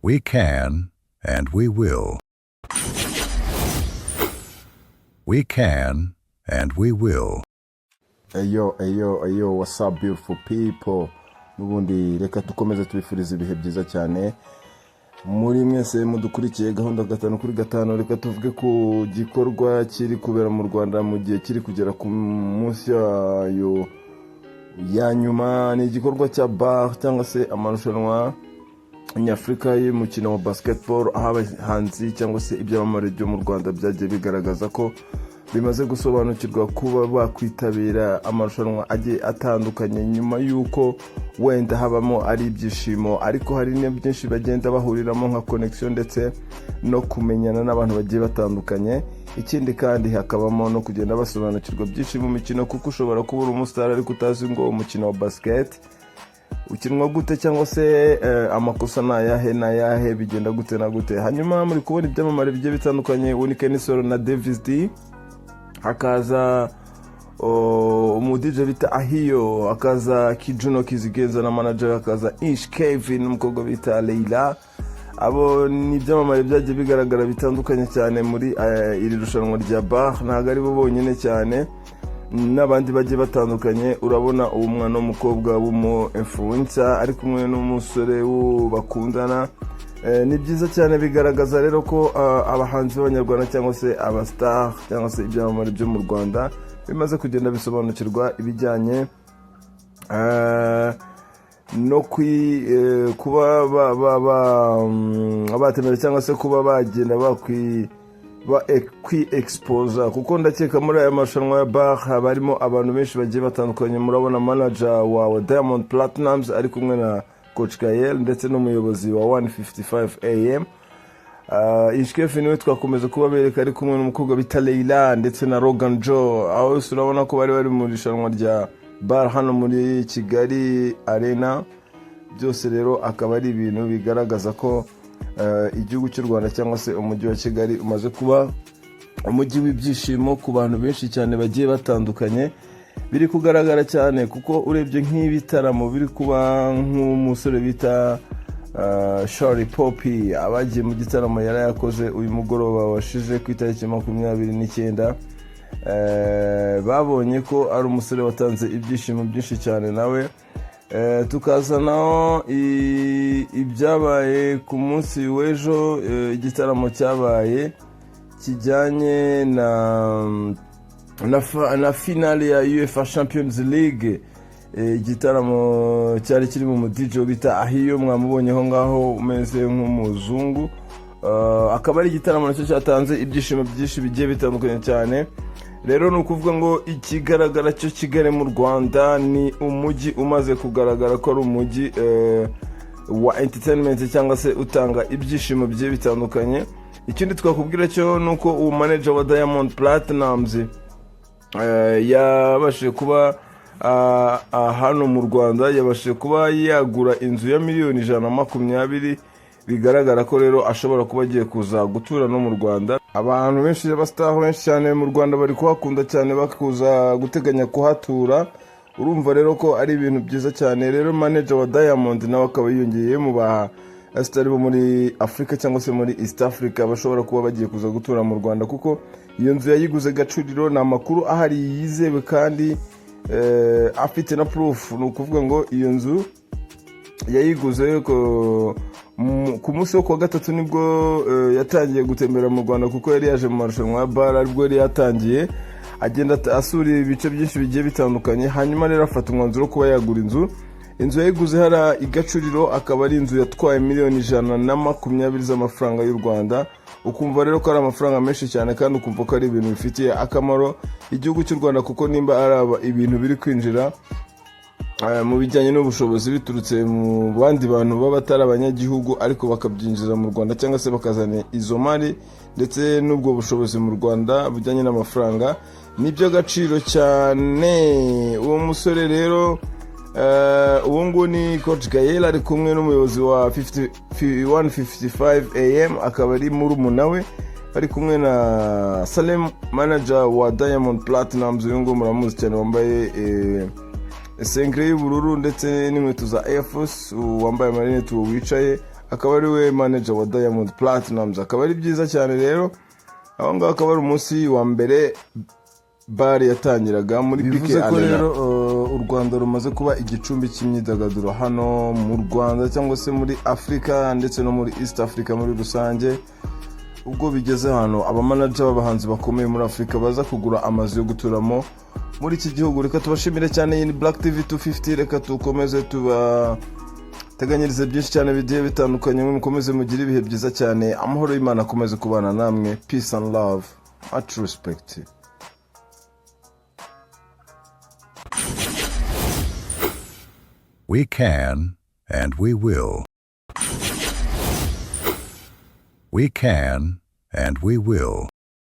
We can and we will. We can and we will. Eyo, eyo, eyo, what's up, beautiful people? N'ubundi reka dukomeze tubifuriza ibihe byiza cyane muri mwese mudukurikiye gahunda gatanu kuri gatanu. Reka tuvuge ku gikorwa kiri kubera mu Rwanda mu gihe kiri kugera ku munsi wayo ya nyuma. Ni igikorwa cya BAL cyangwa se amarushanwa nyafurika y'umukino wa basketball, aho abahanzi cyangwa se ibyamamare byo mu Rwanda byagiye bigaragaza ko bimaze gusobanukirwa kuba bakwitabira amarushanwa agiye atandukanye, nyuma y'uko wenda habamo ari ibyishimo, ariko hari na byinshi bagenda bahuriramo nka connection ndetse no kumenyana n'abantu bagiye batandukanye. Ikindi kandi hakabamo no kugenda basobanukirwa byinshi mu mikino, kuko ushobora kuba uri umusitari ariko utazi ngo umukino wa basket ukinwa gute, cyangwa se amakosa ni ayahe, ni ayahe, bigenda gute na gute. Hanyuma muri kubona ibyamamare bigiye bitandukanye: Kenny Sol na Davis D, hakaza umu DJ bita Ahiyo, hakaza Kijuno Kizigenza na manager, hakaza Ish Kevin n'umukobwa bita Leila. Abo ni ibyamamare byagiye bigaragara bitandukanye cyane muri iri rushanwa rya BAL. Ntabwo ari bo bonyine cyane, n'abandi bagiye batandukanye. Urabona uwo mwana w'umukobwa w'umu influencer ari kumwe n'umusore bakundana. Ni byiza cyane, bigaragaza rero ko abahanzi b'Abanyarwanda cyangwa se abastar cyangwa se ibyamamare byo mu Rwanda bimaze kugenda bisobanukirwa ibijyanye no kuba batemera cyangwa se kuba bagenda kwi exposa, kuko ndakeka muri aya marushanwa ya BAL haba harimo abantu benshi bagiye batandukanye. Murabona manager wa Diamond Platnumz ari kumwe na Coach Gael ndetse n'umuyobozi wa 155 AM. Ishkefi niwe twakomeza kubabereka ari kumwe n'umukobwa bita Leila ndetse na Rogan Joe. Aho hose urabona ko bari bari mu irushanwa rya BAL hano muri Kigali Arena. Byose rero akaba ari ibintu bigaragaza ko igihugu cy'u Rwanda cyangwa se umujyi wa Kigali umaze kuba umujyi w'ibyishimo ku bantu benshi cyane bagiye batandukanye. Biri kugaragara cyane kuko urebye nk'ibitaramo biri kuba, nk'umusore bita Shallipopi, abagiye mu gitaramo yari yakoze uyu mugoroba washize ku itariki 29, babonye ko ari umusore watanze ibyishimo byinshi cyane nawe. Tukazanaho ibyabaye ku munsi w'ejo, igitaramo cyabaye kijyanye na finale ya UEFA Champions League. Igitaramo cyari kirimo umu DJ bita Ahiyo, mwamubonyeho ngaho umeze nk'umuzungu. Akaba ari igitaramo nacyo cyatanze ibyishimo byinshi bigiye bitandukanye cyane. Rero ni ukuvuga ngo ikigaragara cyo, Kigali mu Rwanda ni umujyi umaze kugaragara ko ari umujyi wa entertainment cyangwa se utanga ibyishimo bigiye bitandukanye. Ikindi twakubwira cyo ni uko uwo manager wa Diamond Platnumz yabashije kuba hano mu Rwanda, yabashije kuba yagura inzu ya miliyoni 120. Bigaragara ko rero ashobora kuba agiye kuza gutura no mu Rwanda. Abantu benshi, abasitari benshi cyane mu Rwanda bari kuhakunda cyane, bakuza guteganya kuhatura. Urumva rero ko ari ibintu byiza cyane. Rero manager wa Diamond nawe akaba yiyongeye mu ba sitari bo muri Afurika cyangwa se muri East Africa bashobora kuba bagiye kuza gutura mu Rwanda, kuko iyo nzu yayiguze Gacuriro. Ni amakuru ahari yizewe kandi afite na proof. Ni ukuvuga ngo iyo nzu yayiguze ku munsi wo kuwa gatatu, nibwo yatangiye gutembera mu Rwanda, kuko yari yaje mu marushanwa ya BAL, aribwo yari yatangiye agenda asura ibice byinshi bigiye bitandukanye. Hanyuma rero afata umwanzuro wo kuba yagura inzu. Inzu yayiguze hariya i Gacuriro, akaba ari inzu yatwaye miliyoni 120 z'amafaranga y'u Rwanda. Ukumva rero ko ari amafaranga menshi cyane, kandi ukumva ko ari ibintu bifitiye akamaro igihugu cy'u Rwanda, kuko nimba ari ibintu biri kwinjira mu bijyanye n'ubushobozi biturutse mu bandi bantu baba batari abanyagihugu, ariko bakabyinjiza mu Rwanda cyangwa se bakazana izo mari ndetse n'ubwo bushobozi mu Rwanda bujyanye n'amafaranga, ni iby'agaciro cyane. Uwo musore rero, uwo nguwo ni Coach Gael, ari kumwe n'umuyobozi wa 155 AM, akaba ari murumuna we, bari kumwe na Salem, manager wa Diamond Platnumz. Uyu nguyu muramuzi cyane, wambaye sengere y'ubururu ndetse n'inkweto za Air Force, wambaye amarinete, uwo wicaye. Akaba ari we manager wa Diamond Platnumz. Akaba ari byiza cyane rero. Aho ngaho akaba ari umunsi wa mbere BAL yatangiraga muri Bivuze Bivuze ko ko rero, rero u Rwanda rumaze kuba igicumbi cy'imyidagaduro hano mu Rwanda cyangwa se muri Afurika ndetse no muri East Africa muri rusange, ubwo bigeze hano abamanager b'abahanzi bakomeye muri Afurika baza kugura amazu yo guturamo muri iki gihugu. Reka tubashimire cyane. Iyi ni Black TV 250. Reka tukomeze tubateganyirize byinshi cyane bigiye bitandukanye. Mwe mukomeze mugire ibihe byiza cyane. Amahoro y'Imana akomeze kubana namwe. Peace and love, much respect. We can and we will. We can and we will.